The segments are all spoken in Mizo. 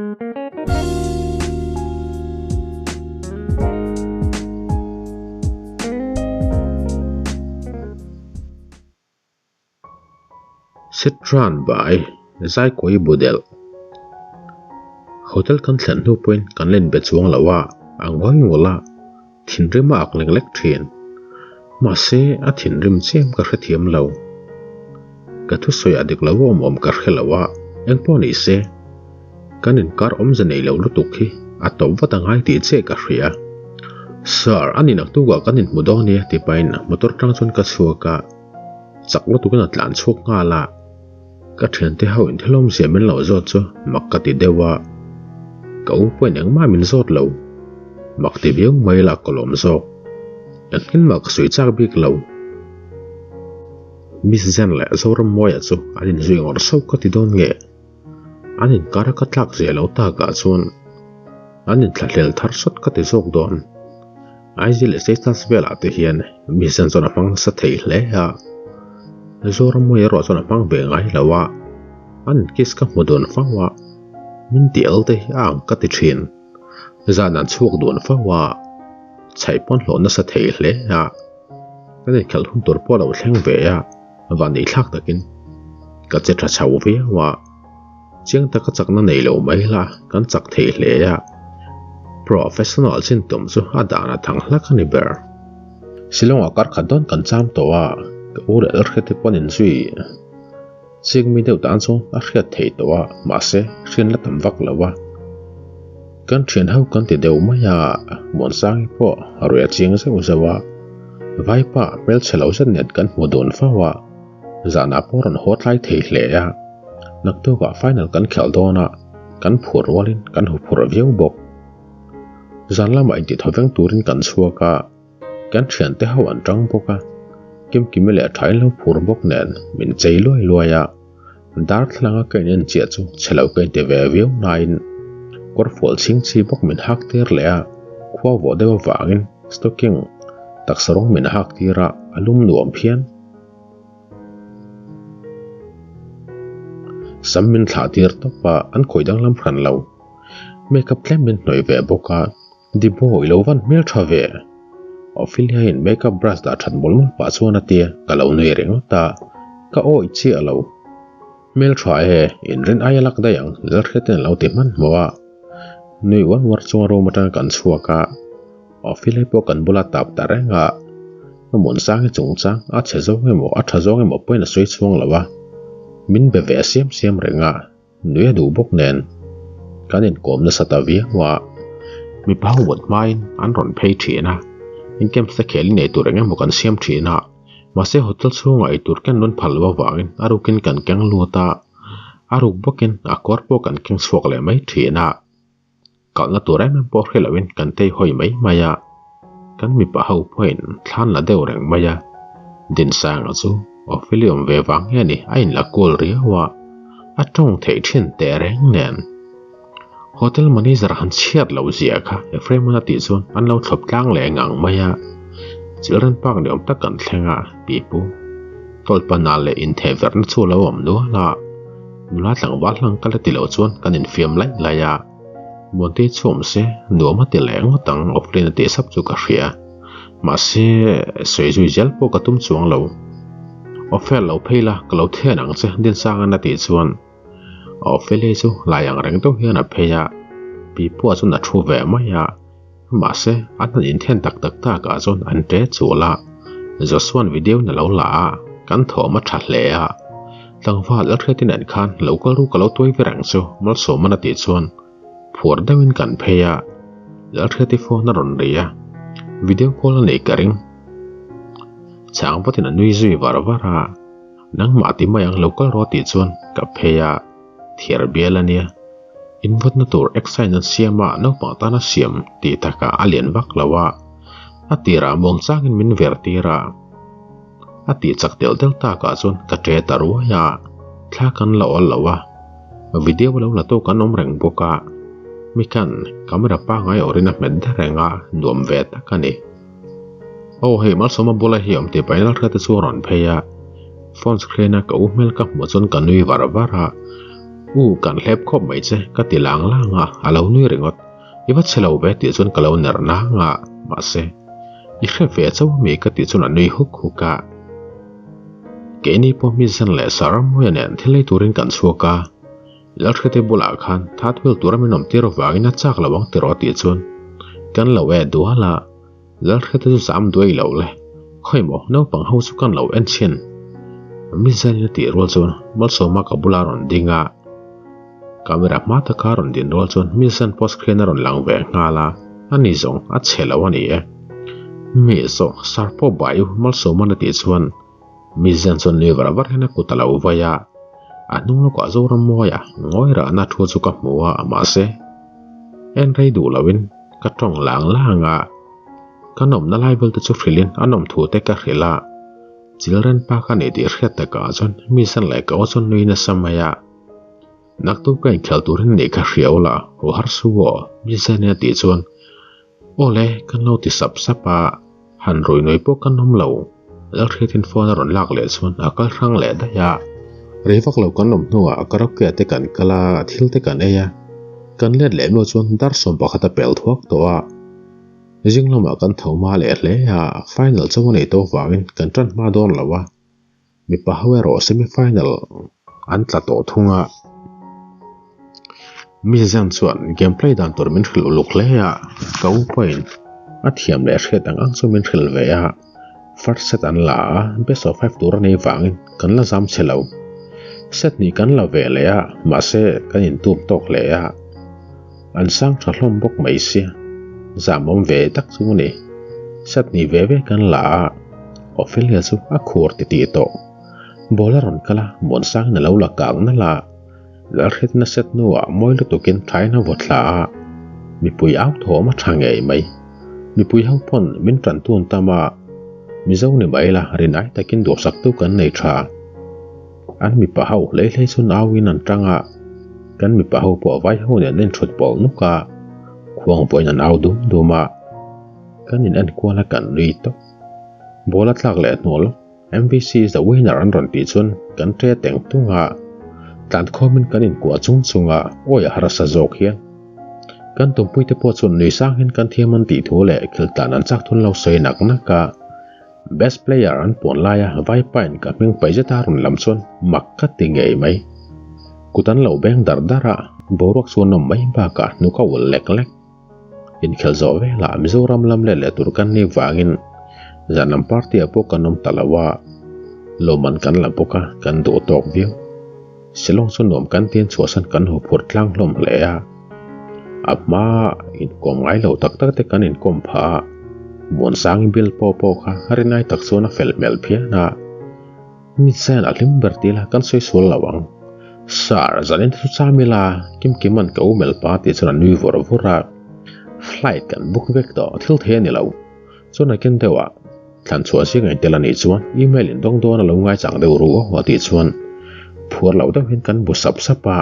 Sitran by Zaikawi Budelh Hotel kan thlen hnu pawhin kan la inbe chuang lo a, a ngawi ngawlh a, thinrim a ak lek lek thin. Mahse, a thinrim chiam ka hrethiam lo. Ka thusawi a dik lo awm awm ka hre lo a, engpawh ni se, kan inkar awmze nei lo lutuk hi a tawp vat a ngai tih che ka hria. Sir, a ni naktukah kan inhmu dawn nia ti pahin motor tang chuan ka chhuak a. Chak lutukin a tlan chhuak nghal a, ka thiante ho in thil awmzia min lo zawt chu mak ka ti deuh a, ka u pawhin engmah min zawt lo. Mak ti viau mai la ka lawm zawk. Engtin mah ka sawi chak bik lo. Miss Zen leh Zorammuaia chu an inzui ngawrh sauh ka ti dawn nge? An inkar a ka tlak zia lo takah chuan an inthlahlel thar sawt ka ti zawk dawn. IG leh status velah te hian mi zen chuan a hmang nasa thei hle a, Zorammuia erawh chuan a hmang ve ngai lo a, an inkiss ka hmu dun fo a, min ti el te hi a ang ka ti thin. Zan an chhuak dun fo a, chhaih pawn hlawh nasa thei hle a, kan inkhelh hun tur pawh a lo thleng ve a. Van nei thlak takin ka che tha chho viau a, chiang taka chakna nei lo mai la kan chak thei hle a, professional chin tum chu a dan a thang hlak a ni ber. Shillong-ah kar khat dawn kan cham tawh a, ka u leh Elhriati pawn inzui chik mi deuh tan chu a hriat thei tawh a, mahse hrian la tam vak lo a. Kan thian ho kan ti deuh mai a, Muansangi pawh a ruih a chiang zeuh zeuh a. Vaipa hmelchhe lo zet nen kan hmu dun fo a, zanah pawh rawn haw tlai thei hle a. Naktukah final kan khelh dawn a, kan phur rualin kan hu phur viau bawk. Zan lamah intithaw veng turin kan chhuak a, kan thiante ho an tang bawk a, Kimkimi leh Thain lo phur bawk nen min chei luai luai a. Darthlalanga ka in en chiah chu chhe lo ka inti ve viau nain kawrfual chhing chi bawk min hak tir leh a, khua vawh deuh avangin stocking taksa rawng min hak tir a, a lum nuam phian. Sam min thlah tir tawp a, an khawih danglam hran lo. Makeup tlem min hnawih ve bawk a, Dibo i lo van hmel tha ve. Ophelia in makeup brush dah that mawlh mawlh pah chuan a ti a, ka lo nui ringawt a, ka awih chiah lo. Hmel tha e, inrin aia lak daih ang, Lalhriatin a lo ti hmanhmawh a. Nui uar uar chunga room atanga kan chhuak a, Ophelia pawh kan bula tap ta reng a. Hmamuansangi chungchang a chhe zawng emaw a tha zawng emaw pawhin a sawi chhuang lo a, min be ve siam siam reng a. Nui a duh bawk nen kan inkawm nasa ta viau a, mipa ho mut hmain an rawn phei thin a, in camps te khelin ei tur eng emaw kan siam thin a, mahse hotel chhungah ei tur ken rawn phal loh avangin a rukin kan keng lut a, a ruk bawkin a kawr pawh kan keng chhuak leh mai thin a. Kalhna tur em em pawh hre loin kan tei hawi mai mai a, kan mipa ho pawhin thlan la deuh reng mai a, Dinsanga chu Ophelium ve vang nge ni a inla cool riau a, a tawng theih thin teh reng nen. Hotel manager han chhiat loh zia kha Ephraim-a'n a tih chuan an lo thlawp tlang leh ngang mai a, Children Park ni awm tak kan thleng a, pipu tawlhpana leh inthehverhna chu a lo awm nual a. Nula tlangval hlang ka la ti lo chuan kan infiam laih laih a, Muantei chu awm se nuam a ti leh ngawt ang Offline a tih sap chu ka hria. Mahse, sawi zui zel pawh ka tum chuang lo. Offer lo phei la, ka lo thian ang che Dinsanga'n a tih chuan Ophelia chu lai ang reng deuh hian a phei a, Pipua chuan a thu ve mai a, mahse an han inthen tak tak takah chuan an ṭe chul a, Joshua-a'n video in a lo la a, kan thawm a ṭha hle a. Tlangval Elhriati nen khan lo kal ru ka lo tuai ve reng chu Malsawman a tih chuan phuar deuhin kan phei a, Elhriati phone a rawn ri a, video call a nei ka ring. Chhang vatin a nui zui var var a, Nangmah ti mai ang lo kal rawh a tih chuan ka phei a, thiar bial a nia. Invatna tur exercise an siam a, naupang tana siam tih takah a lian vak lo a, a tirah muang changin min ver tir a. A tih chak telh telh takah chuan ka ṭe ta ruai a, thla kan la awl lo a, video lo la tawk an awm reng bawk a, mi khan camera pangngai awrhin a hmet der reng a, nuam ve tak a ni. Aw hei Malsawma bula hi awm tih pahin Lalhriata chu a rawn phei a, phone screen a ka u hmel ka hmuh chuan ka nui var var a. U, kan hlep khawp mai che, ka ti lang lang a, a lo nui ringawt. I va che lo ve tih chuan ka lo ner nang a, mahse, i hre ve chauh ami ka tih chuan a nui huk huk a. Keini pawh mi zen leh Saramuia nen thil ei turin kan chhuak a, Lalhrete bulah khan that vel tura min awm tir avangin a chak lo ang tiraw tih chuan kan lo e dual a, Lalhrete chu zam duai lo le, khawi maw naupang ho chu kan lo en chhin. Mi zenin a tih rual chuan Malsawma ka bula rawn ding a, camera hma taka rawn din rual chuan mi zen post khian a rawn lang ve nghal a, ani zawng a chhe lo a ni e. Mi zawng sar pawh bai u Malsawma'n a tih chuan Mi zen chuan nui var var hian a kut a lo vai a, a hnung lawkah Zorammuaia ngawi rahna thu chu ka hmu a, mahse en rei duh loin ka tawng lang lang a, ka nawmna lai vel te chu hrilhin a nawm thu te ka hrilh a, children park a ni tih hriat takah chuan mi zen leh ka aw chuan nui nasa mai a. Naktuk ka inkhel turin nih ka hria ula, haw har su aw, mi zen in a tih chuan Aw le, kan lo ti sap sap a, han rui nawi pawh kan awm lo. Lalhriatin phone a rawn lak leh chuan a kal hrang leh daih a. Rei vak lo kan awm hnuah karaoke te kan kal a, thil te kan ei a. Kan let leh meuh chuan dar 11 a pel thuak tawh a. Zing lamah kan tho hma leh hle a, final chu a nei tawh vangin kan tan hma dawn lo a. Mipa ho erawh semi final an tla tawh thung a, mi zan chuan game play dan tur min hrilh uluk hle a, ka u pawhin a thiam leh hriat ang ang chu min hrilh ve a, first set an la a, best of five tur a nei vangin kan la zam che lo. Set hnih kan la ve leh a, mahse kan intum tawk hle a, an sang tha hlawm bawk mai sia, zam awm ve tak chu a ni. Set hnih ve ve kan la a. Ophelia chu a khur ti tih tawh. Ball a rawn kal a, Muansangin a lo la kang nalh a. Lalhriatna set hnuah mawi lutukin thain a vaw thla a, mipui au thawm a tha ngei mai. Mipui ho pawn min tan tun tam a, Mizo ni mai la rinai takin duhsaktu kan nei tha. An mipa ho hlei hlei chu nauin an tang a, kan mipa ho pawh vai ho nen an inthut pawlh nuk a, khuang pawhin an au dum dum a. Kan in enkual a kan nui tawp. Ball a tlak leh hnual MVC is the winner an rawn tih chuan kan ṭe teng tung a, tlan khawmin kan inkuah chung chung a, awi a harsa zawk hian. Kan tumpuite pawh chuan nui sang hian kan thiam an tih thu leh khil tlan an chak thun lo sawi nak nak a. Best player an puan laia Vaipain ka hming paih zeta rawn lam chuan mak ka ti ngei mai. Kut an lo beng dar dar a, boruak chu a nawm mai bakah hnuk a ulh lek lek. Inkhelh zawh velah Mizoram lam let leh tur kan nih vangin zan lam party ah pawh kan awm ta lo a, lawmman kan la bawk a, kan duh tawk viau. Shillong chu nuam kan tiin chhuahsan kan hu phur tlang hlawm hle a, a hma inkawm ngai lo tak tak te kan inkawm phah a, Muansang bill pawh pawh kha rinai tak chuan a fel hmel phian a. Mi chen a hlim ber ti la kan sawi sual lo ang. Sir, zanin te chu cham ila, Kim Kima'n ka u melh pa tih chuan a nui vur vur a. Flight kan book vek tawh, thil thei a ni lo. Chuan a ken deuh a, thlan chhuah zing a intel a nih chuan email in dawng dawn a lo ngaichang deuh ru aw a tih chuan phuar loh deuh hian kan bu sap sap a.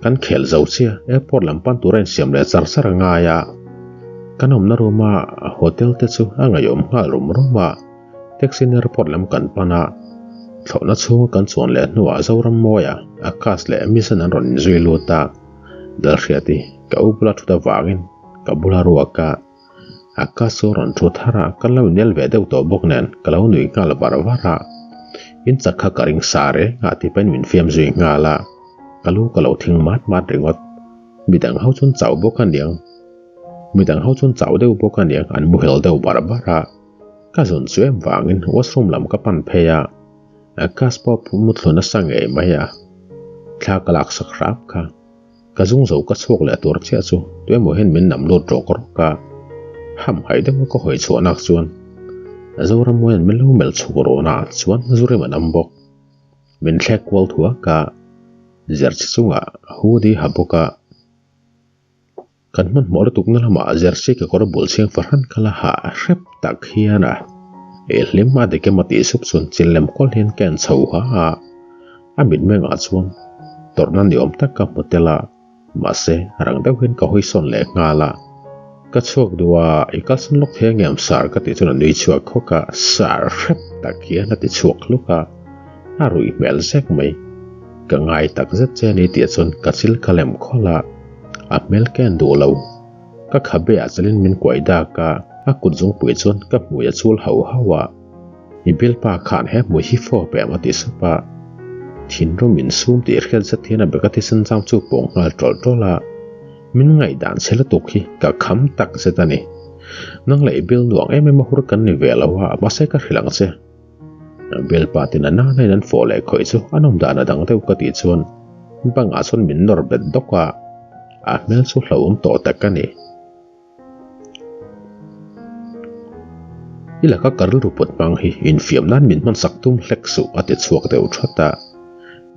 Kan khel zo chiah, airport lam pan tura insiam leh char char a ngai a. Kan awmna room a hotel te chu a ngaihawm nghal rum rum a. Taxi in airport lam kan pan a, thlawhna chhunga kan chuan leh hnuah Zoram mawia Akash leh Mission an rawn inzui lut a, Lalhriati ka u bula thut avangin ka bula ruak a, Akash chu a rawn thu thar a, kan lo inel ve deuh tawh bawk nen ka lo nui nghal var var a, in chak kha ka ring sa reng a ti pahin min fiam zui nghal a, ka lu ka lo thing mat mat ringawt, midang ho chuan chau bawk aniang, midang ho chuan chau deuh bawk aniang an muhil deuh bar bar a. Ka zawn chu em vangin washroom lam ka pan phei a, Akash pawh a mu thlu nasa ngei mai a, thla ka lak sak hrap kha. Ka zung zo ka chhuak leh tur chiah chu tuemaw hian min nam lut rawk rawk a, hamhaih deuha ka hawi chhuah nak chuan Zorammuaia'n min lo melh chhuk rawn a chuan Zurima nam bawk. Min thlek kual thuak a, zerchhi chungah hoodie ha bawk a. Kan hmanhmawh lutukna lamah jersey kekawr bul chhing fahran kha la hah hrep tak hian a ei hlim a dik emaw tih sup chuan chin lem kawl hian ka en chho ha a, a mitmengah chuan tawrhna ni awm tak ka hmu tel a, mahse rang deuh hian ka hawi sawn leh nghal a. Ka chhuak duh a, i kalsan lawk thei angem sir ka tih chuan a nui chhuak khawk a, sir hrep tak hian a ti chhuak hluk a, a ruih hmel zek mai. ka ngai tak zet che a ni tih chuan ka chil ka lem khawlh a, a hmel ka en duh lo. Ka khabe ah chalin min kuai dak a, a kut zungpui chuan ka hmui a chul hauh hauh a. I bialpa khan he hmui hi fawp em a ti sup a. Thinrim insum tih hriat zet hian a beka thisen zam chu pawng nghal tawlh tawlh a. Min ngaihdan chhe lutuk hi ka kham tak zet a ni. Nang leh i bial nuang em em a hur kan ni ve lo a, mahse ka hrilh ang che. Bialpa tin a nana in an fawh leh khawih chu a nawm dan a dang deuh ka tih chuan bangah chuan min nawr bet dawk a, a hmel chu hlauhawm tawh tak a ni. I laka ka rilru put hmang hi infiam nan min hman sak tum hlek suh a ti chhuak deuh that a.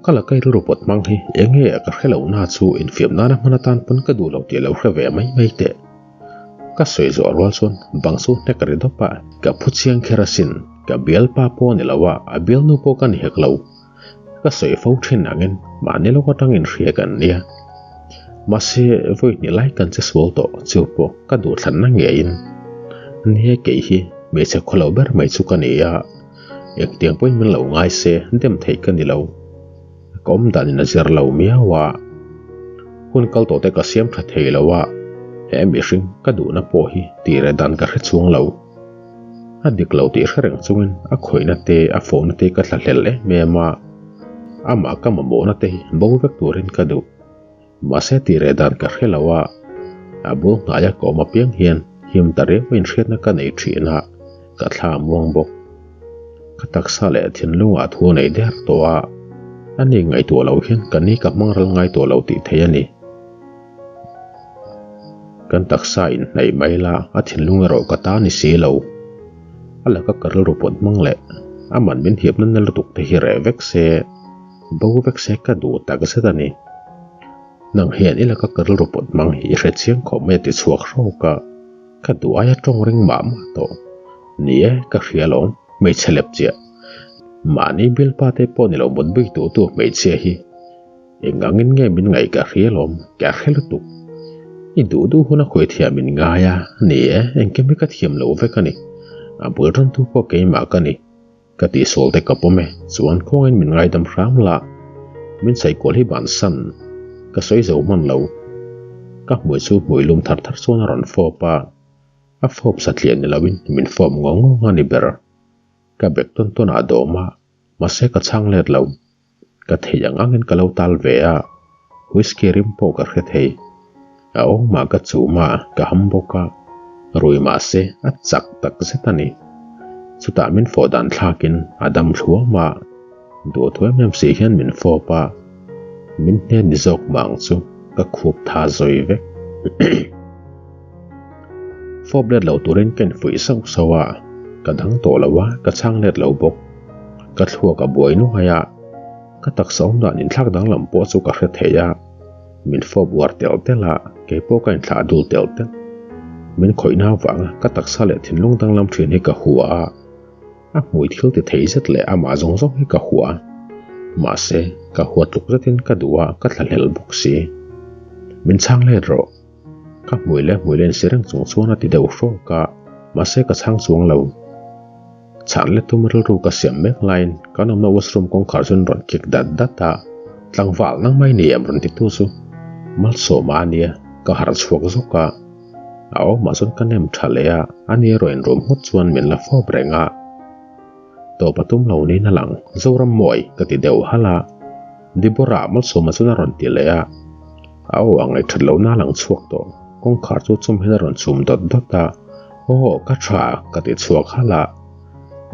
Ka laka i rilru put hmang hi eng nge ka hre loh na chu infiam nana hman atan pawn ka duh lo tih lo hre ve mai mai teh. Ka sawi zawh rual chuan bang chu hnek ri dawp a, ka phu chiang kher asin, ka bialpa pawh a ni lo a, a bialnu pawh ka ni hek lo. Ka sawi fo thin angin mahni lawk atang inhria kan nia. Mahse, vawi hnih lai kan che sual tawh chu pawh ka duhthlanna ngeiin nia kei hi hmeichhe khawlo ber mai chu ka ni a, engtiang pawhin min lo ngai se dem theih ka ni lo. Ka awm danin a zir lo miau a, hun kal tawh te ka siam tha thei lo a, he mihring ka duhna pawh hi tih reh dan ka hre chhung lo. A dik lo tih hre reng chungin a khawihna te a fawhna te ka thla hlel em em a, amah ka mamawhna te hi bo vek turin ka duh. Mahse tih reh dan ka hre lo a, a bul hnaia ka awm apiang hian him ta riau inhriatna ka nei thin a, ka thla a muang bawk. Ka taksa leh thinlungah thu a nei der tawh a, ani ngaihtuah loh hian ka ni ka hmang ral ngai tawh lo tih thei a ni. Kan taksa inhnaih mai la, a thinlung erawh ka ta ni si lo. A laka ka rilru pawt hmang leh aman min hiapna na lutuk te hi reh vek se. Bo vek se ka duh tak zet a ni. Nang hian i laka ka rilru pawt hmang hi i hre chiang khawp mai a ti chhuak hrawk a, ka duh aia tawng ring mah mah tawh. Ni e, ka hria alawm, hmeichhe lep chiah. Mahni bialpa te pawh ni lo mut bik duh tu hmeichhia hi eng angin nge min ngaih ka hria alawm, ka hre lutuk. I duh duh hun a khawi thiam in ngai a, ni e, engkim hi ka thiam lo vek a ni. A bul tantu pawh keimah ka ni. Ka tihsual te ka pawm e, chuan kawngin min ngaidam hram la, min saikual hi bansan ka sawi zo hman lo. Ka hmui chu hmui lum thar thar chuan a rawn fawp a, a fawp satliah ni loin min fawp ngawng ngawng a ni ber. Ka bek tawn tawn ah dawm a, mahse ka chhang let lo. Ka theih ang angin ka lo tal ve a, whisky rim pawh ka hre thei. A awmah ka chum a, ka ham bawk a, rui mahse a chak tak zet a ni. Chutah min fawh dan thlakin a dam thluam a, duhthu em em si hian min fawp a, min hnen ni zawk mah ang chu ka khup tha zawi vek. Fawp let lo turin ka infuih sauh sauh a, ka dang tawh lo a, ka chhang let lo bawk. Ka thluak a buai nuai a, ka taksa awm dan inthlak danglam pawh chu ka hre thei a, min fawp uar telh telh a, kei pawh ka inthlah dul telh telh. Min khawihna avanga ka taksa leh thinlung danglam thin hi ka hua a, a hmui thil ti thei zet leh amah zawng zawng hi ka hua. Mahse, ka hua tluk zetin ka duh a, ka thlahlel bawk si. Min chhang let rawh. Ka hmui leh hmui len si reng chung chuan a ti deuh hrawk a, mahse ka chhang chuang lo. Chhan let tum rilru ka siam mek laiin kan awmna washroom kawngkhar chuan rawn kik dat dat a, tlangval nang mai ni em rawn ti tu chu Malsawma a nia, ka harh chhuak zawk a. A awmah chuan ka nem tha leh a, ani erawh inrum nghut chuan min la fawp reng a. Tawp a tum lo niin a lang, Zoram mawi ka ti deuh halh a. Deborah Malsawma chuan a rawn ti leh a, a aw a ngaihthat lohna a lang chhuak tawh. Kawngkhar chu chum hian a rawn chum dawt dawt a, Aw, ka tha, ka ti chhuak halh a.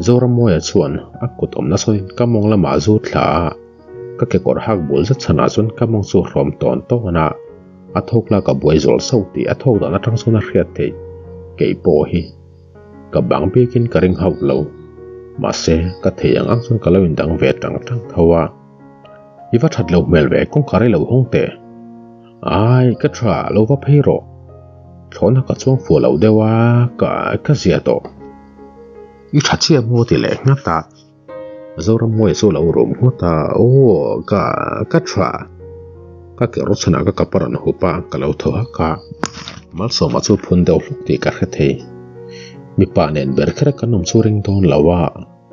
Zorammawia chuan a kut awmna sawiin ka mawng lamah a zut thla a, ka kekawr hak bul zet chhanah chuan ka mawng chu a hrawm tawn tawn a, a thawk lak a buai zawl sauh tih a thawk dan atang chuan a hriat theih. Kei pawh hi. Ka bang bikin ka ring hauh lo. Mahse, ka thei ang ang chuan ka lo indang ve tang tang tho a. I va that lo hmel ve kawngkhar i lo hawng teh. Ai, ka tha, lo va phei rawh. Thlawhna ka chuang fuh lo deuh a, ka ka zia tawh. I tha chiah maw ti leh nghat a. Zorammuaia chu a lo rum nghut a, Aw, ka ka tha. Ka ke rawt chhanah ka kap a rawn hup a, ka lo thaw hak a. Malsawma chu phun deuh hluk tih ka hre thei. Mipa nen ber kher a kan awm chu ring dawn lo a,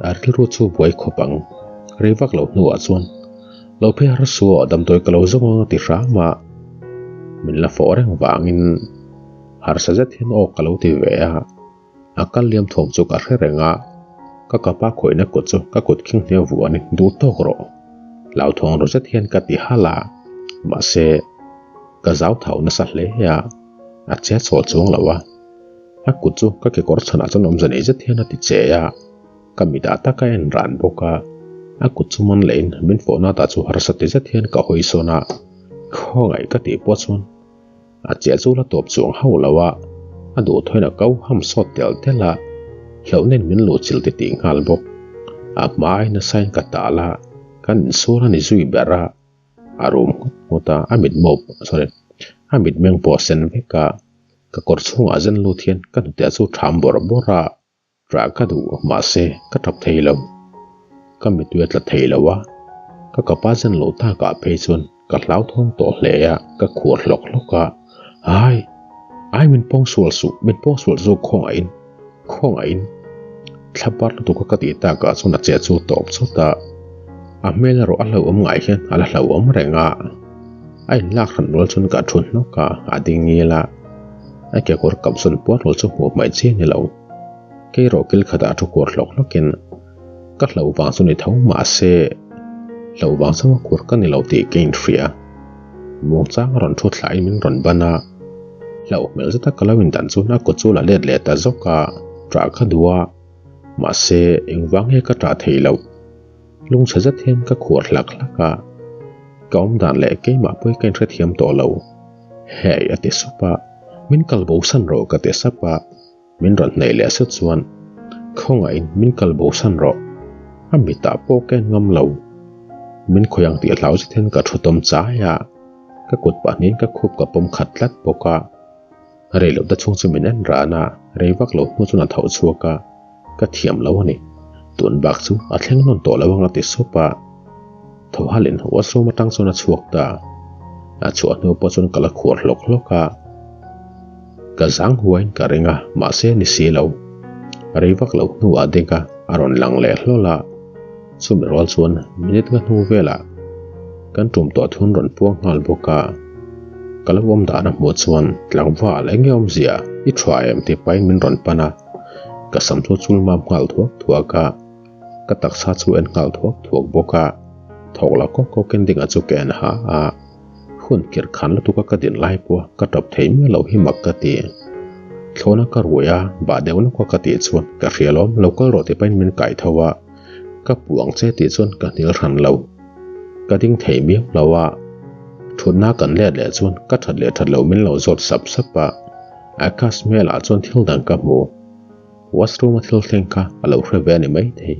a rilru chu buai khawp ang. Rei vak lo hnuah chuan. Lo phei har suh aw, damdawi ka lo zawng ang a ti hram a. Min la fawh reng vangin harsa zet hian aw ka lo ti ve a. A kal liam thawm chu ka hre reng a, ka kapa khawihna kut chu ka kut khing hniau vuanin duh tawk rawh. Hlauthawng ru zet hian ka ti halh a, mahse ka zau thau nasa hle a, a che chhawl chuang lo a. A kut chu ka kekawr chhanah chuan awmze nei zet hian a ti che a, ka mitah tak a en ran bawk a. A kut chu man lehin min fawhna tah chu harsa ti zet hian ka hawi sawn a, khawngaih ka tih pawh chuan A chiah chu la tawp chuang hauh lo a, a duhthawin a ko ham sawt tel tel a, hlauhnen min luh chilh ti tih nghal bawk. A hma ai nasain ka tal a, kan insual a ni zui ber a, a rum nghut nghut a, a mitmo sorry a mitmeng pawh a sen vek a, ka kawr chhungah zen lut hian ka hnute chu ṭham bawrh bawrh a. Ṭah ka duh, mahse ka ṭap thei lo. Ka mitui a tla thei lo a, ka kapa zen loh takah phei chuan ka hlauthawng tawh hle a, ka khuar hlawk hlawk a. Ai! Ai min pawng sual suh, min pawng sual zawk khawngaihin, khawngaihin. Thla par lutuk a ka tih takah chuan a che chu tawp chawt a, a hmel erawh a hlauhawm ngai hian a la hlauhawm reng a. A inlak hran rual chuan ka thu hnawk a, a ding ngil a, a kekawr kap zawn puar rual chu hmuh hmaih chi a ni lo. Kei rawh kil khatah thu kuar hlawk hlawkin ka hloh vang chu ni tho mahse hloh vang chunga kuar ka ni lo tih ka inhria. Muangchang a rawn thu thlahin min rawn ban a, hlauh hmel zeta ka lo indan chuan a kut chu la let leh ta zawk a, ṭah ka duh a, mahse engvang nge ka ṭah theih loh? Lungchhe zet hian ka khuar hlak hlak a, ka awmdan leh keimah pawh hi ka inhrethiam tawh lo. Hey a ti sup a, min kal bo san rawh ka ti sap a. Min rawn hnaih leh sut chuan, Khawngaihin min kal bo san rawh. A mitah pawh ka en ngam lo. Min khawi ang tih hlau zet hian ka thu tawm chai a, ka kut pahnihin ka khup ka pawm khat tlat bawk a. Rei loh te chhung chu min en ran a, rei vak lo hnu chuan a tho chhuak a, Ka thiam lo a ni. Tun bak chu a thleng nawn tawh lo ang a ti sup a. Tho halin washroom atang chuan a chhuak ta. A chhuah hnu pawh chuan ka la khuar hlawk hlawk a. Ka zang huaiin ka ring a, mahse ni si lo. Rei vak lo hnuah ding a, a rawn lang leh hlawl a. Chumi rual chuan minute nga hnu velah kan tum tawh thun rawn puang nghal bawk a. Ka lo awm dan a hmuh chuan tlangval eng nge awmzia i tha em tih pahin min rawn pan a. Ka sam chu chul mam nghal thuak thuak a, ka taksa chu en nghal thuak thuak bawk a. Thawk la kawk kawkin dingah chu ka en ha a. Hun kirh khan lutuk a ka din lai pawh ka tap thei miah loh hi mak ka ti. Thlawna ka rui a, bah deuh nawk a ka tih chuan ka hria lawm, lo kal rawh ti pahin min kai tho a, ka puh ang che tih chuan ka hnil hran lo. Ka ding thei miau lo a, thutna kan let leh chuan ka that leh that loh min lo zawt sap sap a, Akash hmelah chuan thil dang ka hmu. Washroom a thil thleng kha a lo hre ve a ni maithei.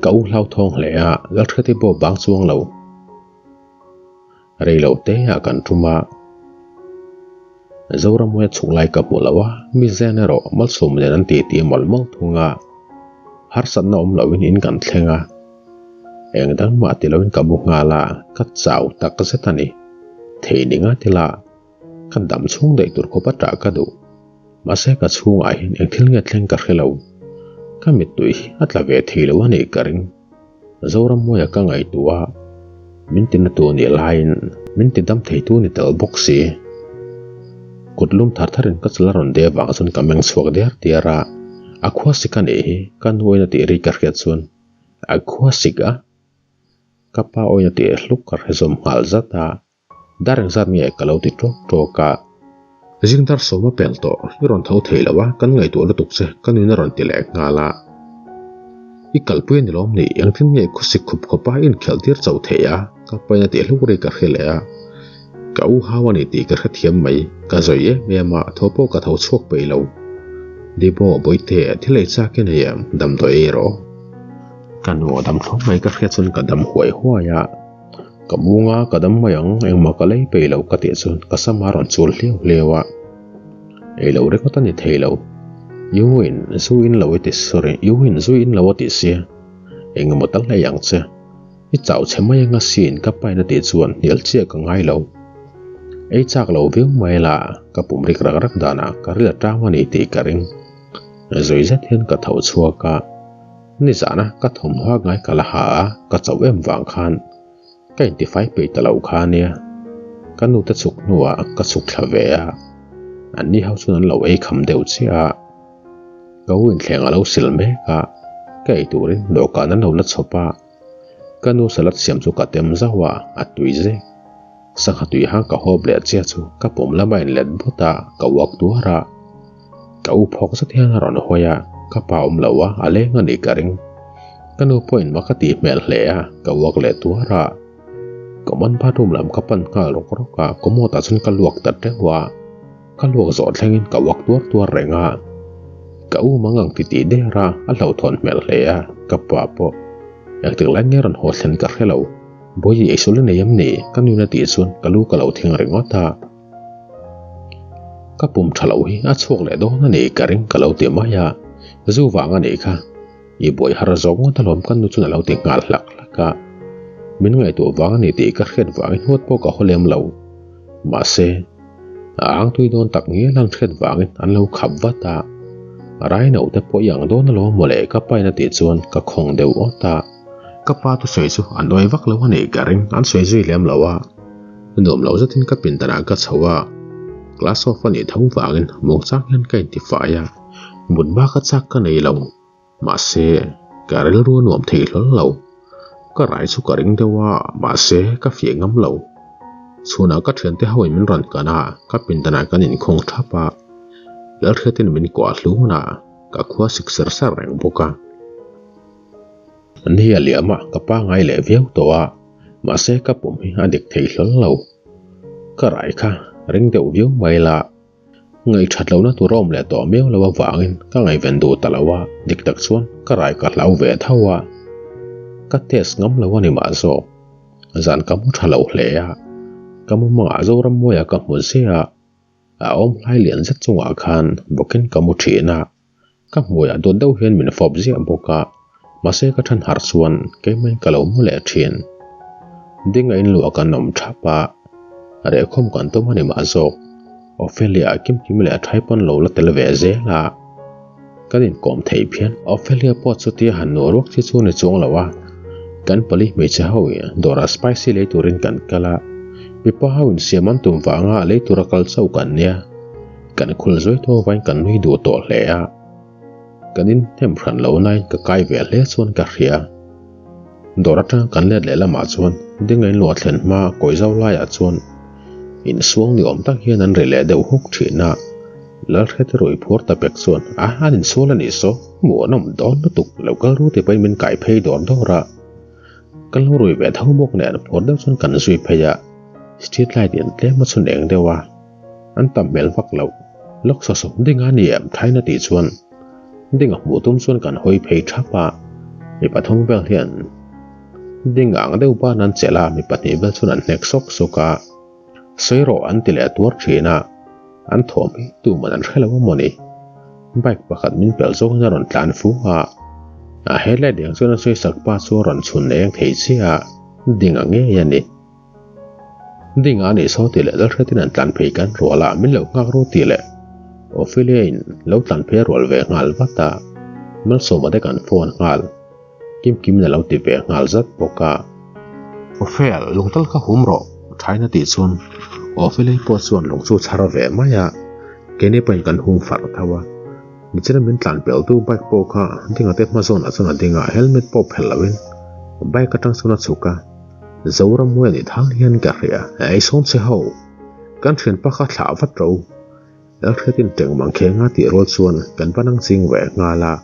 Ka u hlauthawng hle a, Lalhriati pawh bang chuang lo. Rei lo te ah kan tum a, Zoramawia chhuk lai ka hmu lo a, mi zen erawh malsawm nen an titi mawlh mawlh thung a, harsatna awm loin in kan thleng a, eng dang mah ti loin ka bu nghal a, ka chau tak zet a ni. Thei ni ngat ila, ka dam chhung daih tur khawp a ṭah ka duh. Mahse ka chhungah hian eng thil nge thleng ka hre lo, ka mittui hi a tla ve thei lo a nih ka ring. Zorammuaia ka ngaihtuah a, min ti na tu nih laiin min ti dam thei tu ni tel bawk si. Kut lum thar tharin ka chal a rawn de vang chuan ka meng chhuak diar diar a, a khua sik a nih hi ka nu in a tih ri ka hriat chuan a khua sik a, ka pa awin a tih hluk ka hre zawm nghal zat a. Dar engzat nge ka lo ti ṭawk ṭawk a. Zing dar sawm a pel tawh, i rawn tho thei lo a, kan ngaihtuah lutuk che, ka nuin a rawn ti leh nghal a. I kalpui a ni lawm ni, engtin nge khawsik khup khawp a inkhelh tir chauh thei a, ka pain a tih hluk ri ka hre leh a. Ka u hau a ni tih ka hrethiam mai, ka zawi em em a, tho pawh ka tho chhuak peih lo. Dibo, Bawihte, thil ei chak i nei em, damdawi ei rawh. Ka nu a dam thlawp mai ka hriat chuan ka dam huai huai a. Ka mung a, ka dam mai ang, engmah ka lei peih lo ka tih chuan ka sam a rawn chul hliau hliau a. Ei lo ringawt a ni thei lo. U in zu in lo i ti sorry, U in zu in lo a ti sia. Engemaw tal ei ang che. I chau chhe mai anga sin ka pain a tih chuan hnial chiah ka ngai lo. Ei chak lo viau mai la, ka pum rik rak rak danah ka ril a tang a ni tih ka ring. Zui zet hian ka tho chhuak a. Nizana ka thawmhnaw ngai ka la ha a, ka chauh em vang khan ka intifai peih ta lo kha ania. Ka nu te chhuk hnuah ka chhuk thla ve a, anni ho chuan an lo ei kham deuh chiah a. Ka u inthleng a lo sil mek a, ka ei turin dawhkan an lo la chhawp a. Ka nu salad siam chu ka tem zauh a, a tui zek. Sangha tui hang ka hawp leh chiah chu ka pum lama inlet but a, ka uak tuar a. Ka u phawk zet hian a rawn hawi a, ka pa awm lo a, a leng a nih ka ring. Ka nu pawhin ma ka tih hmel hle a, ka uak leh tuar a. Common bathroom lam ka pan nghal rawk rawk a, commode ah chuan ka luak ta teuh a. Ka luak zawh thlengin ka uak tuar tuar reng a. Ka u mangang ti tih der a, a hlauhthawn hmel hle a, ka pa pawh engtik lai nge rawn haw thlen ka hre lo. Bawihi eisul a nei em ni? Ka nuin a tih chuan ka lu ka lo thing ringawt a. Ka pum tha lo hi a chhuak leh dawn a ni ka ring ka lo ti mai a, zu vang a nih kha. I buai har zawk ngawt alawm ka nu chuan a lo ti nghal hlak hlak a. Min ngaihtuah vang a ni tih ka hriat vangin huat pawh ka haw lem lo. Mahse, a ang tui dawn tak ngial an hriat vangin an lo khap vat a. Raino te pawh i ang dawn alawm mawle ka pain a tih chuan ka khawng deuh awt a. Ka pa thusawi chu a nuai vak lo a nih ka ring, an sawi zui lem lo a. Nuam lo zetin ka pindanah ka chho a, class off a nih tho vangin muangchang hian ka intifai a, mut bak a chak ka nei lo. Mahse, ka rilru a nuam thei hlawl lo. Ka rai chu ka ring deuh a, mahse ka fiah ngam lo. Chhunah ka thiante hoin min rawn kan a, ka pindanah kan inkhawng thap a, Lalhriatin min kuah hlun a, ka khua sik ser ser reng bawk a. Ni a liam a, ka pangai leh viau tawh a, mahse ka pum hi a dik thei hlawl lo. Ka rai kha ring deuh viau mai la, ngaihthat lohna tur a awm leh tawh miau lo avangin ka ngaihven duh ta lo a, dik tak chuan ka rai ka hlau ve tho a, ka test ngam lo a ni mah zawk. Zan ka mu tha lo hle a, ka mumangah Zorammuaia ka hmu ziah a, a awm hlai lian zet chungah khan bawkin ka mu thin a. Ka hmuiah dawt deuh hian min fawp ziah bawk a, mahse ka than harh chuan keimah in ka lo mu leh thin. Ding a inluah kan awm thap a, rehkhawm kan tum a ni mah zawk. Ophelia kimkim leh a thai pawn lo la tel ve zel a, kan inkawm thei phian. Ophelia pawh chutia han nuah ruak chi chu ni chuang lo a, kan pali hmeichhe ho dawrah spicy lei turin kan kal a, mipa ho insiam an tum vanga lei tura kal chauh kan nia. Kan khul zuai tawh vain kan nui duh tawh hle a, kan inhnem hran lo nain ka kai ve hle chuan ka hria. Dawr atanga kan let leh lamah chuan ding a inluah thlen hma kawi zau laiah chuan insuang ni awm tak hian an ri leh deuh huk thin a, Lalhriati rui phuar ta pek chuan a an insual a nih saw, hmuh an awm dawn lutuk lo kal ru ti pahin min kai phei dawr dawr a. Kan lo rui ve tho bawk nen phuar deuh chuan kan zui phei a, street light in tlem a chhun eng deuh a. An tam hmel vak loh. Lawk saw saw ding a ni em thain a tih chuan ding a hmuh tum chuan kan hawi phei thap a, mi pathum vel hian ding ang deuh ban an chelh a, mi pahnih vel chuan an hnek sawk sawk a, sawi rawh an ti leh tuar thin a, an thawm hi tuman an hre lo a mawni. Bike pakhat min pelh zawngin a rawn tlan fu a, a headlight eng chuan a sawi sak pa chu a rawn chhun eng thei chiah a, ding a ngei a ni. Ding a nih saw tih leh Lalhriatin an tlan phei kan rual a, min lo nghak ru tih leh Ophelia in lo tlan phei a rual ve nghal vat a, Malsawma te kan phone nghal, Kimkimin a lo ti ve nghal zat bawk a. Ophel, lungtal kha hum rawh, Thain a tih chuan Ophelia pawh chuan lung chu chhar ve mai a, keini pawhin kan hum farh tho a, nichina min tlan peltu bike pawh kha Dinga te hma zawnah chuan a ding a, helmet pawh phelh loin bike atang chuan a chhuk a. Zoram mawi a nih thang hian ka hria, ei sawn che ho. Kan thianpa kha thlah vat ro. Lalhriatin teng mang khenga tih rual chuan kan va nang ching ve nghal a.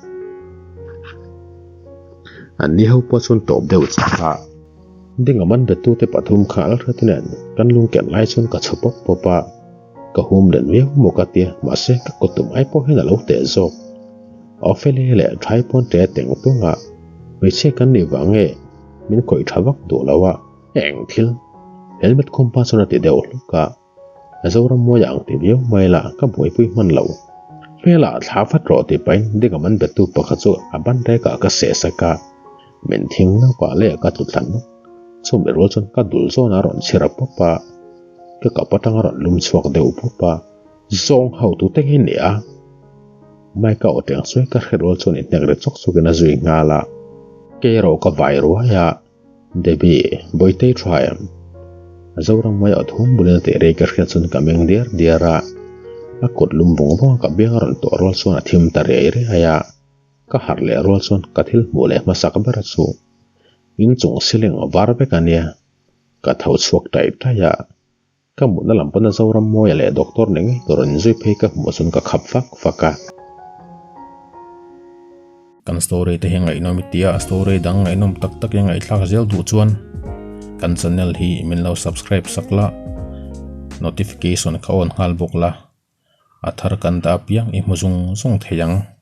An ni ho pawh chuan tawp deuh chak a. Ding a man betute pathum kha Lalhriati nen kan lung ken lai chuan ka chhu pawp pawp a. Ka hum len viau maw ka tia, mahse ka kawttum ai pawh hian a lo teh zawk. Ophelia leh Thai pawn ṭe teng tung a, hmeichhia kan nih vang nge min khawih ṭha vak duh lo a, eng thil? Helmet khum pa chuan a ti deuh hluk a, Zoram mawi ang ti viau mai la ka buaipui hman lo. Hmelah thla vat rawh ti pahin ding a man bettu pakhat chu a ban rekah ka seh sak a, min thing naupah leh ka tlu thla nawk. Chumi rual chuan ka dul zawn a rawn chhir a pawp a, ka kap atang a rawn lum chhuak deuh pawp a, zawng ho tute nge ni a? Mike-a aw teng sawi ka hre rual chuan inhnek ri chawk chawkin a zui nghal a. Kei erawh ka vai ruai a, Debbie, Bawitei tha em? Zoram mai aw thum bulin a tih rei ka hriat chuan ka meng diar diar a. A kut lum vawng vawng a ka biang a rawn tuah rual chuan a thim ta riai riai a. Ka harh leh rual chuan ka thil hmuh leh hmasak ber chu inchung ceiling var vek a nia. Ka tho chhuak taih taih a. Ka mutna lam pawn a Zoram Mawia leh Doctor ni ngei tur an zui phei ka hmuh chuan ka khap fak fak a. Kan story te hi ngaihnawm i tia, story dang ngaihnawm tak tak i ngaihthlak zel duh chuan kan channel hi min lo subscribe sak la, notification kha on nghal bawk la, a thar kan dah apiang i hmu zung zung thei ang.